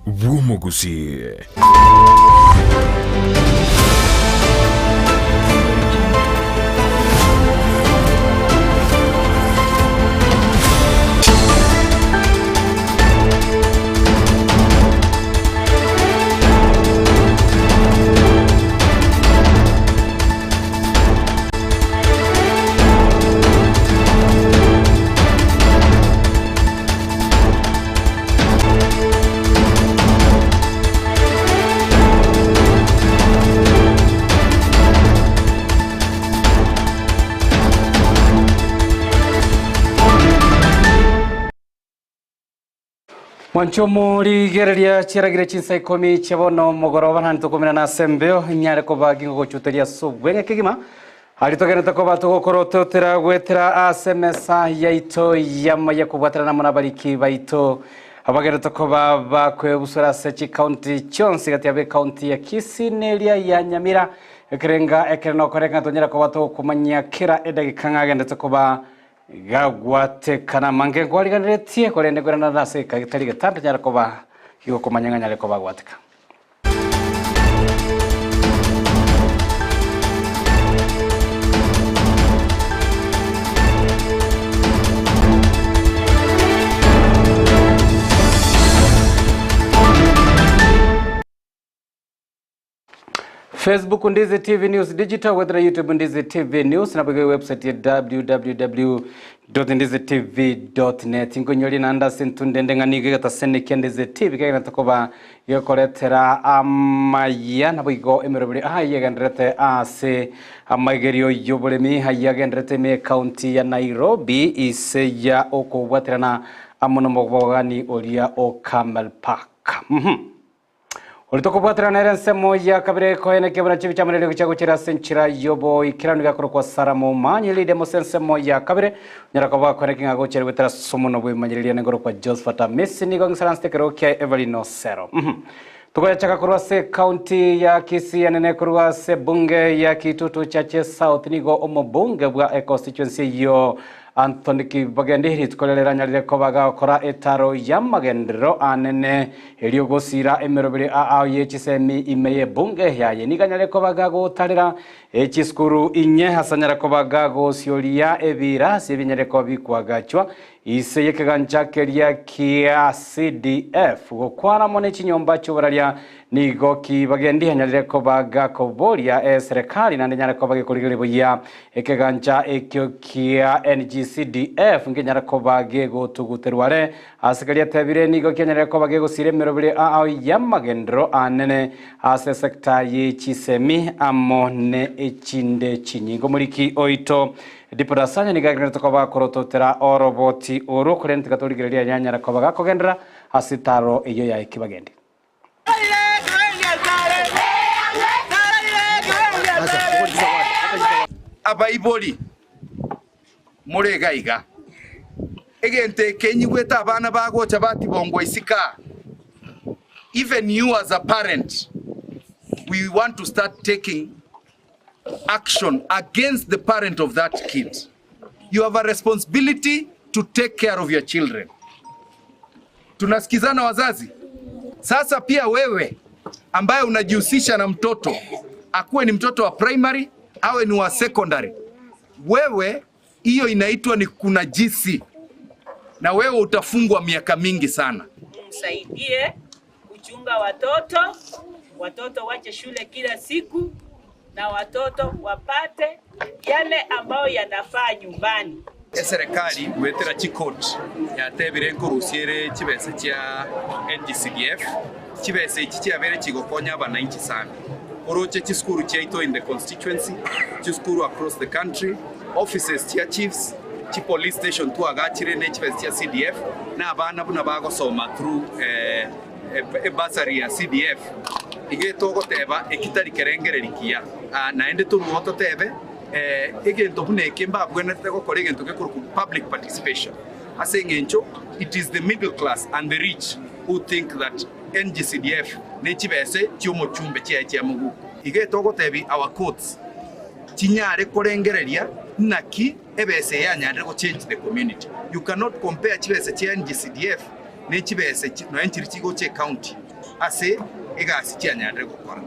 bw'omogusii. Mwanche omorigereria chiaragire chinsa ikomi chia bono mogoroba naende tokomerana ase embeo inyare koba gingogochuteria ase obweng'e kegima. Aria togenete koba togokorototera goetera ase emesa yaito y'amaya kobwaterana amo nabariki baito abagenete koba bakwebusura ase chikaunti chionsi gati yabo ekaunti ya Kisii na eria ya Nyamira ekerenga ekere nokore ng'a tonyare koba tokomanyia kera edagika ng'a agendete koba gagwatekana amange nkwariganeretie korende kwerana ase egeka getari getambe tonyare koba gigokomanya ng'a nyare koba agwateka. Facebook Ndizi TV News Digital gwetera YouTube Ndizi TV News nabo iga website ya www.ndizitv.net nkonyorie naende ase entunde ende ng'a nigo egetasene kia Ndizi TV kegenete koba gekoretera amaya nabo igo emeroberi aye egendererete ase amaigerio y'oboremi ayio agendererete ime ekaunti ya Nairobi ise ya okobwaterana amo nomobogani oria o Camel Park. Mhm. Oria tokobwaterana nere ensemo ya kabere koenekia buna chibi chiamorerio gochia gochira ase enchera y'oboikeranu gakorokwa Sara Momanyi Lydia Mose ensemo ya kabere onyara koba koenekia ng'a gochia goetera ase omonwa bw'ebimanyereria nengoro kwa Josephat Amisi nigo ng'isaransete ekerogo kia Evelyn Osero. Mhm. Togoyachaka korwa ase ekaunti ya Kisii enene korwa ase ebunge ya Kitutu Chache South nigo omobunge bwa econstituency eyio Anthony Kibagendi rituko riria riranyarire koba gagokora etaro y'amagenderero anene erio gosiira emeroberi ao ye chisemi ime y'ebunge yaye. Nigo anyare koba gagotarera echisukuru inye ase anyare koba gagosioria ebirasi ebinyare koba bikwagachwa ise y'ekegancha keria kia CDF gokwana amo ne chinyomba chi'oboraria Nigo kibagendi anyarire koba gakoboria eserekari naende enyare koba gekorigereria buya ekegancha ekio kia NGCDF nkenyare koba gegotuguterwa are ase keria atebire nigo kianyarire koba gegosira emeroberi ao y'amagenderero anene ase esecta ye chisemi amo ne echinde chinyinge. Omoriki oito Dipora Asanya nigo agendererete koba gakorototera oroboti oro korende tiga torigereria yanyara koba gakogenderera ase etaro eyio yaye kibagendi. Abaibori more iga iga, egento eke nyigwete abana bagocha batibongwa isiko aa, even you as a parent, we want to start taking action against the parent of that kid. You have a responsibility to take care of your children. Tunasikizana wazazi? Sasa pia wewe ambaye unajihusisha na mtoto akuwe ni mtoto wa primary awe ni wa secondary, wewe hiyo inaitwa ni kunajisi, na wewe utafungwa miaka mingi sana. Msaidie kuchunga watoto, watoto wache shule kila siku na watoto wapate yale ambayo yanafaa nyumbani. Eserekari goetera chikoti yatebire nkorusia ere chibesa chia NGCDF. Chibesa echi chiabeire chigokonya abananchi sana. Oroche chisukuru chiaito in the constituency, chisukuru across the country, offices chia chiefs, chi police station twagachire ne chibesa chia CDF, na abana buna bagosoma through e bursary ya CDF. Iga togoteba eki tari kerengereri kiya. Naende torue totebe egento buna eke mbabwenerete gokora egento gekorokwa public participation ase eng'encho it is the middle class and the rich who think that NGCDF ne chibese chi'omochumbe chiaye chia moguko. Iga togotebi our courts chinyare korengereria naki ebesa eye yanyarire go change the community. You cannot compare chibesa chia NGCDF ne chibesa nonya nchiria chigocha ecounty. ase egasi chianyarire gokora.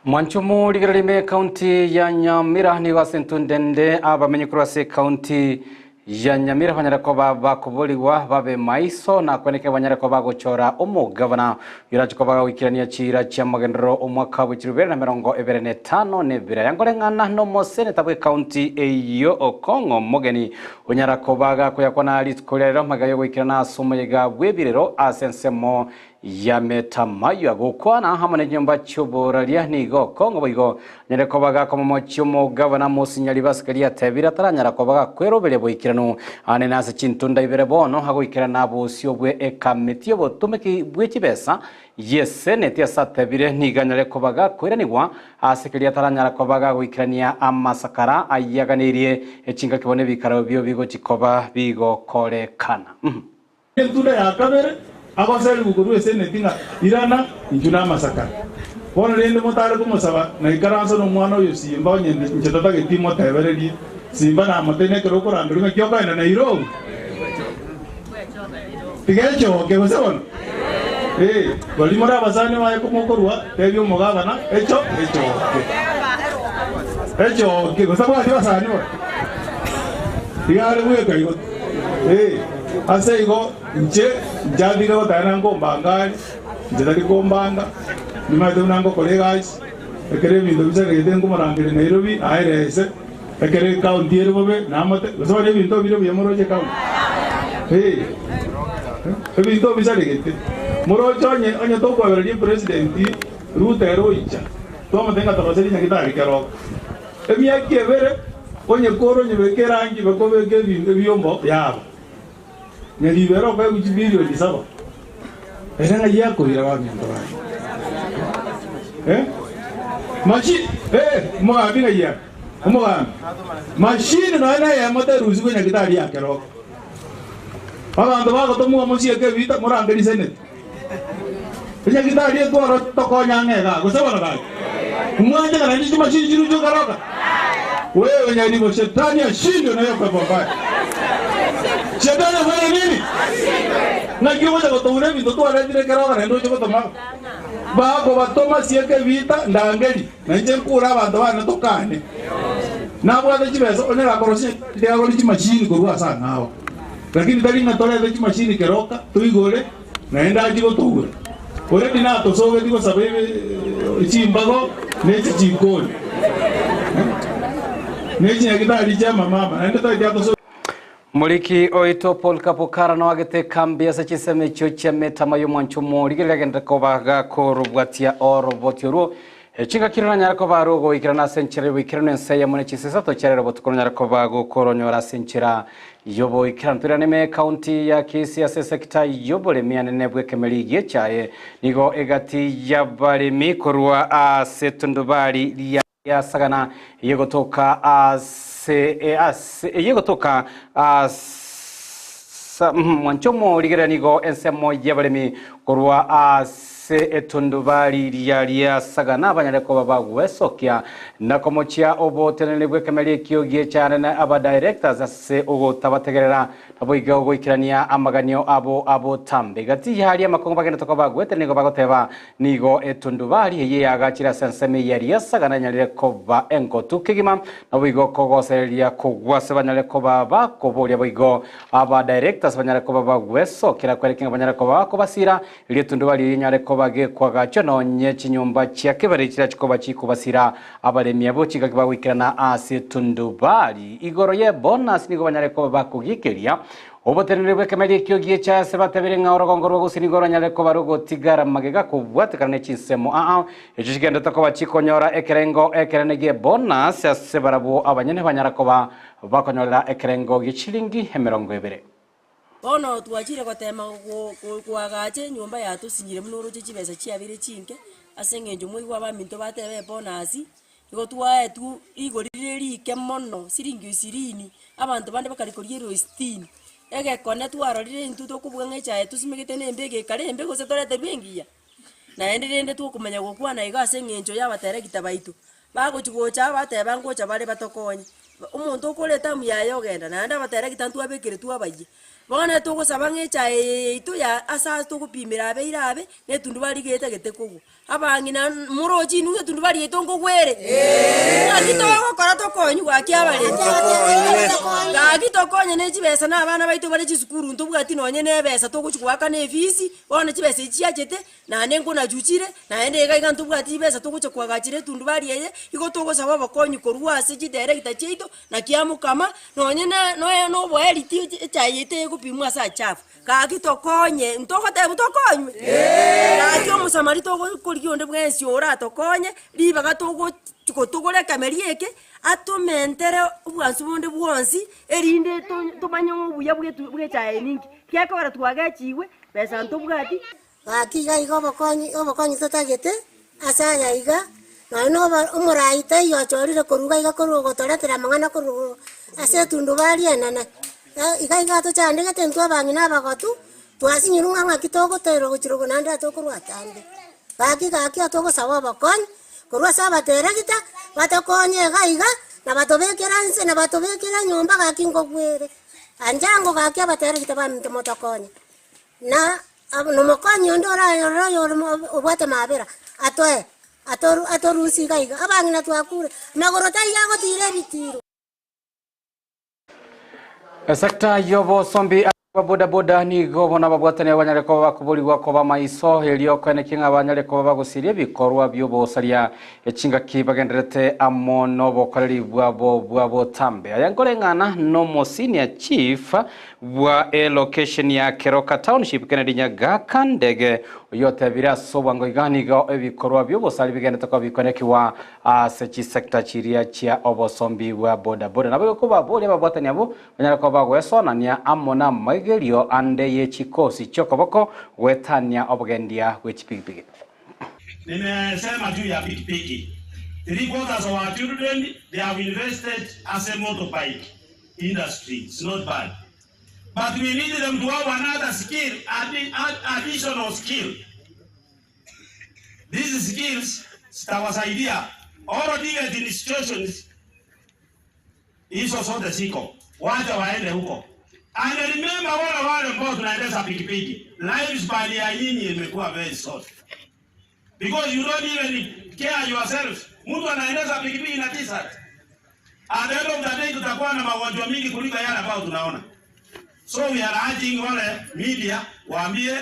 Mwanchumu rigereria ime ekaunti ya Nyamira nigo ase entundende abamenyi korwa ase ekaunti ya Nyamira banyare koba bakoborigwa babe maiso na kwenekera banyare koba bagochora omogavana yorache koba goikerania chiira chi'amagenderero omwaka bwe chirubere na 25 na ebere. Aya nkoreng'ana nomoseneta bw'ekaunti eyio Okong'o Mogeni onyara koba gakoyakwana rituko ria rero magega yogoikerana ase omoyega bw'ebirero ase ensemo Yametamayo agokwana amo nechinyomba chi'oboraria nigo okong'u boigo anyare koba gakomomochia omogabana mosinyari b'asikari atebire ataranyara koba gakweroberia boikeranu ane nase chintunda ibere bono agoikerana bosio bwe ekamiti y'obotomeki bwe chibesa y'eseneti ase atebire nigo anyare koba gakoiranigwa ase keria ataranyara koba gagoikerania amasakara ayiaganeirie echingaki bono ebikaro ebio bigochi koba bigokorekana. Entunda ya kabere agoserigwe korwa eseneti ng'a, Irana, inchuo namasakara. Bono rende motare komosaba, naikaranse nomwana oyo Simba, onye inche tatageti motebererie. Simba namotebie nekero okorangeria ng'aki okoenda Nairobi? Tiga echoke gose bono? Ee, baria more abasani baye komokorua, tebia omogabana, echo echoke. Echoke, gose tabwati basani bono? Tiga are bweka igo. Ee. Ase igo inche nchadire goteba nkombanga are, inche tari kombanga, nimanyete buna ngokora egasi, ekero ebinto bisaregete nkomorangeria Nairobi aerese, ekero ecounty ere bobe namote, gose bono ebinto bire buya moroche ecounty? Ee, ebinto bisaregete, moroche onye onye tokoebereria epresident Ruto ere oicha, twamotebia ng'a toroserie nyagitari keroka. Emiaka ebere, onye kore onyebeke erangi bakobeka ebiombo yabo. Nyaribera okoegwa chibilioni saba. Ere ng'ai akoira baminto baye? Eh? Machi eh, omogambi ng'ai are? Omogambi. Machine nonya na eyemo terusigwe nyagitari ya Keroka. Abanto bagotomwa mosieke ebita morangerie senate. Enyagitari etwaro tokonya ang'e igaa, gose bono gaki? Mwanche ng'a naende chimashini chiruche okaroka? Wewe nyaribo, shetani ashindwe na hiyo pepo mbaya. Shetani afanye nini? Naki ogocha gotoura ebinto twaretire ekeroka naende oche gotoma bakobatoma sieka ebita ndangeri na inche nkure abanto bane tokane nabwate chibesa onye gakorosia nyagitari tiga agore chimashini korwa ase ang'ao lakini tari ng'a torete chimashini keroka toigore Naende achie gotoura. Already natosogetie gosaba chimbago ne chichikoni ne chinyagitari chi'amamama naende tari atosogetie. Moriki oito Paul Kapukara noagete ekambi ase chinsemo echio chi'emetama y'omwancho omorigereria agenderere koba gakorobwatia oroboti orwo. Chingaki roranyare koba rogoikerana ase enchera y'oboikeranu ense eyemo ne chinsa isato chiarero botuko ronyare koba gokoronyora ase enchera y'oboikeranu. Toirane ime ekaunti ya Kisii ase esekita y'oboremi anene bw'ekemeri gi'echae nigo egati y'abaremi korwa ase tundubari ria Sagana eyegotoka ase ase eyegotoka ase mwancho omorigereria nigo ensemo y'abaremi korwa ase Ase etundubari riria ria Sagana banyare koba bagwesokia na komochia oboteneneri bw'ekemeri ekio gi'echare na abadirectors ase ogotabategerera naboigo goikerania amaganio abo abotambe. Gati y'aria amakong'u bagenderete koba bagwete nigo bagoteba nigo etundubari eye yaagachire ase ensemo eye ria Sagana enyarire koba engotu kegima naboigo kogosereria kogwa ase banyare koba bakoboria boigo abadirectors banyare koba bagwesokera kwerekia ng'a banyare koba bakobasira Ritunduba riria rinyare koba gekwagachwa nonye chinyomba chia kebere chirache koba chikobasira abaremi abwo chingaki bagoikerana ase etundubari. Igoro ye bonus nigo banyare koba bakogikeria oboteneneri bw'ekemeri ekio giecha ase batebire ng'a orogongo rwa gusii nigo ronyare koba rogotigara magega kobwatekana ne chinsemo aa echio chigenderete koba chikonyora ekerengo ekenene gie bonus ase barabwo abanyene banyara koba bakonyorera ekerengo gie chilingi 20. Bono twachire goteema koagacha enyomba yatosinyire buna oroche chibesa chiabeire chinke, ase eng'encho mwaigwa abaminto bateba ebonus, igo twaetwe rigori rire rike mono siringi ishirini, abanto bande bakari koria elfu sitini. Egekone twarorire intwe tokobua ng'a echae tosimegete na embe egekare embe gose toreterwe engiya. Naende rende tokomanya gokwana iga ase eng'encho y'abateregita baito, bagochi gocha bateba ngocha bare batokonye. Omonto okore etamu yaye ogenda, naende abateregita ntwabekeretwe abayia. Bono togosaba ng'a echae eye yaito ya ase ase togopimera abeire abe, na etundubari iga etagete kogwa. Abang'ina moroche inwe ng'a etundubari yaito nkogwere? Ng'aki togokora tokonywa gaki abaremi? Gaki tokonye ne chibesa na abana baito bare chisukuru ntobwati nonye na ebesa togochi goakana efisi, bono chibesa echi chiachete, Naende nkonachuchire, naende iga iga ntobwati chibesa togocha koagachera etundubari eye, igo togosaba obokonyi korwa ase chidirector chiaito, naki amokama, nonye na noe noboeri ti echae yaito egopimwa ase achafu. Gaki tokonye, ntogotebwa tokonywe? Gaki omosamari togokorigia onde bwensi oratokonye, ribaga togochi gotogora ekameri eke, atomentere obwansu bonde bwonsi, erinde to tomanye ng'a obuya bwetu bwa echae ninki. Gekogera twagechigwe, besa ntobwati. Gaki iga iga obokonyi obokonyi totagete ase aya iga, nonya na obo omorai taiyo ochorire korwa iga iga korwa ogotoretera amang'ana korwa ase etundubari enene. Iga iga tochandegete intwe abang'ina abagotu, twasinyirwe ng'a ng'aki togoterwa gochia rogoro naende atokorwa atambe. Gaki gaki otogosaba obokonyi, korwa ase abateregita, batokonye iga iga, na batobekere nse na batobekere enyomba gaki nkogwere. Ancha ango gaki abateregita baminto motokonye. Na nomokonyi onde orayore oyore obwate mabera, atoe, atorusie iga iga. Abang'ina twakure, amagoro taiyo agotiira ebitiiro. Esecta y'obosombi bwa bodaboda nigo bono ababwatani abanyare koba bakoborigwa koba maiso erio koenekia ng'a banyare koba bagosiria ebikorwa bi'obosaria echingaki bagendererete amo nobokoreri bwabo bwa botambe. Aya nkoreng'ana nomo senior chief bwa elocation ya Keroka Township Kennedy Nyagaka Ndege oyio otebire ase obwango iga nigo ebikorwa bi'obosari bigenderete koba bikonekigwa ase chisector chiria chia obosombi bwa boda boda. Naboigo kobaboria ababwatani abwo banyare koba bagoesonania amo namaigerio ande ye chikosi chi'okoboko goetania obogendia bwe chipigipigi. Nimesema juu ya pikipiki. Three quarters of our children they have invested as a motorbike industry. It's not bad. But we need them to have another skill, additional skill. These skills zitawasaidia all TVET institutions hizo zote ziko, wacha waende huko. And remember wale wale ambao tunaendesha pikipiki, lifespan ya nyinyi imekuwa very short because you don't even care yourself. Mtu anaendesha pikipiki na t-shirt. At the end of the day tutakuwa na magonjwa mingi kuliko yale ambayo tunaona. So we are urging wale media waambie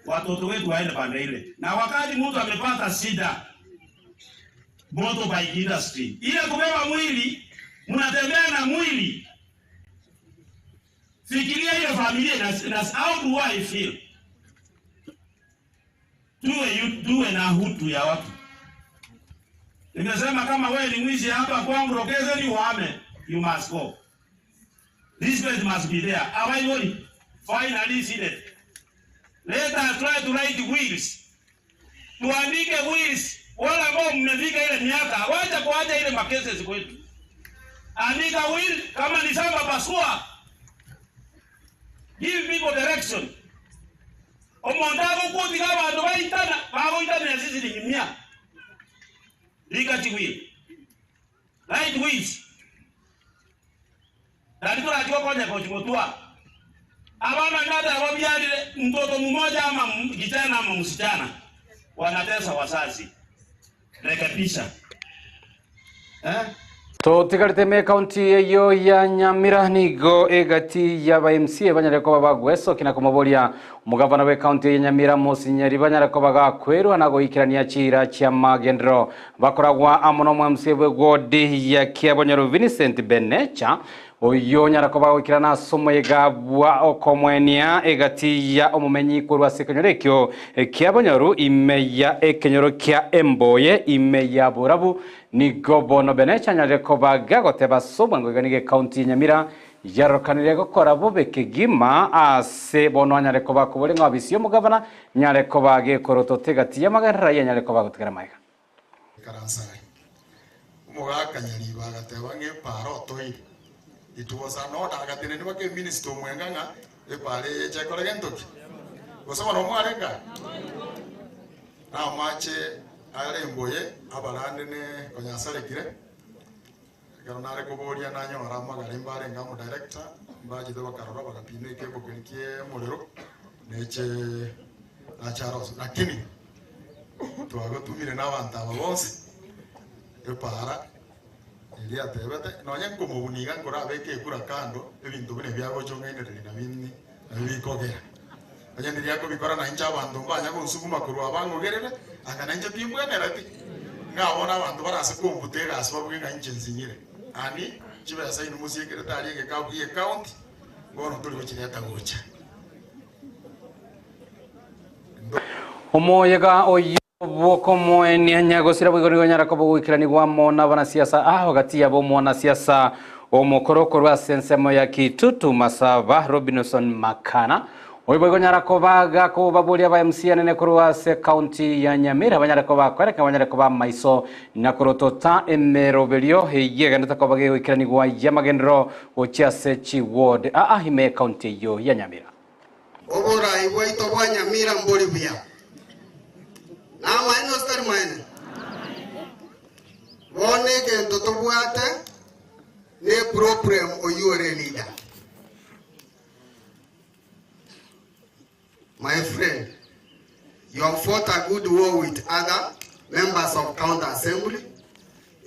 watoto wetu waende pande ile, na wakati mtu amepata shida motorbike industry ile kubeba mwili, mnatembea na mwili. Fikiria hiyo familia na, how do I feel? Tuwe, yu- tuwe na hutu ya watu. Nimesema kama wewe ni mwizi hapa kwangu Rokezeni uhame, you must go. Respect must be there. Awaigori, finally seated. Let us try to write wills. Tuandike wills. Wale ambao mmefika ile miaka, wacha kuacha ile macases kwetu. Andika will, kama ni shamba pasua. Give people direction. Omonto agokutiga abanto baitana, bagoitanera sisi mia. Rika chiwil. Write wills. Nari torachi gokonya gochi gotwa. Abana ng'ate ababiarire mtoto mmoja ama kijana ama msichana wanatesa wazazi. Rekebisha. Eh? Totigarete me kaunti eyo ya Nyamira nigo egati y'aba MCA banyare koba bagwesokia na komoboria omogavana bwe kaunti ya Nyamira Mosinyeri banyare koba gakwerwa na goikerania chira chia magendero bakoragwa amo na omo MCA bwe ward ya Kiabonyoru Vincent Benecha oyo nyara koba goikerana ase omoyega bwa okomwenia egati ya omomenyi korwa ase ekenyoro ekio Kiabonyoru ime ya ekenyoro kia Emboye ime ya Borabu nigo bono Benecha anyarire koba gagoteba ase obwango iga nigo ekaunti ya Nyamira yarokanire gokora bobe kegima ase bono anyare koba kobori ng'a ofisi y'omogavana nyare koba gekorotote egati y'amagerera yanyare koba gotigera maega. Ekaransaga. Omogaka Nyaribo agateba ng'a epaara otoire. It was an order agatenenia mpaka eminister omwenga ng'a epaara eye eche ekore gento ki? Gose bono mwarenge aa? Namache are mboye abarande ne konya asarekire. Ekero nare koboria nanyora amagare mbarenge amo director, mbachete bakarora bagapima ekebo keria kie omorero neche nache aroswe. Lakini twagotumire na abanto aba bonsi epara eria atebete nonye nkomobuna iga nkorabeke ekura kando ebinto buna ebi agocha ong'ainereria nabio nabio bikogera. Onye ndiria akobikora nainche abanto mbanya gonsuguma korwa abang'ogerere, anga nainche timbwenereti, ng'a bono abanto bare ase kombuta egasi babuge ng'a inche nsinyire. Ani chibesa inwe mosiekerete aria egekabu gi'ecounty, bono tori gochireta gocha. Omoyega oyio bw'okomoenia nyagosira boigo nigo onyara koba ogoikeranigwa amo n'abanasiasa aa gati yabo omwanasiasa omokoro korwa ase ensemo ya Kitutu Masaba Robinson Makana oyo boigo onyara koba gakobaboria aba MCA anene korwa ase county ya Nyamira banyare koba kwereka banyare koba amaiso na korotota emeroberio eyio egenderete koba gegoikeranigwa y'amagenderero gochia ase chiward aa ime ecounty eyio ya Nyamira. Oborai bwaito bwa Nyamira mbori buya. Namaene gose tari maene? Bono egento tobwate ne problem oyio ore leader. My friend, you have fought a good war with other members of county assembly,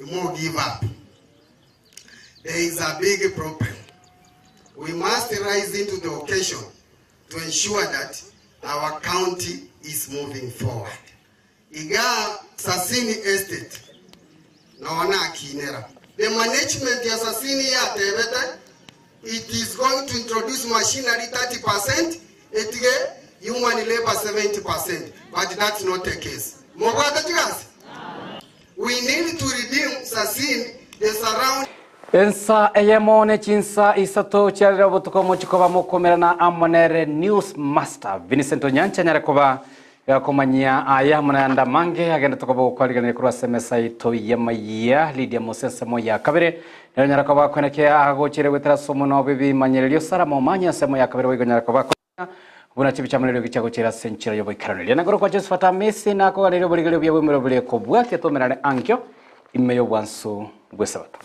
imo give up. There is a big problem. We must rise into the occasion to ensure that our county is moving forward. Iga Sasini Estate noo nakinera. The management ya Sasini yatebete it is going to introduce machinery 30% etige human labour 70% but that's not the case. Mobwate chigasi? We need to redeem Sasini the surrounding. Ensa eyemo ne chinsa isato chiarire obotuko mochie koba mokomerana amo nere News Master Vincent Onyancha anyare koba gakomanyia aya amo nayande amange agendete koba ogokwarigereria korwa ase emesa yaito y'amayia Lydia Mose ensemo ya kabere nere onyare koba akoenekea agochire goetera ase omonwa bw'ebimanyererio Sarah Momanyi ensemo ya kabere boigo onyare koba Buna chibicha amo neriogi chiagochera ase enchera y'oboikeraneria. Na korokwa Josephat Amisi nakoganeria oborigereria obuya bw'emeroberi ekobwatia tomerane ankio ime y'obwansu bw'Esabato.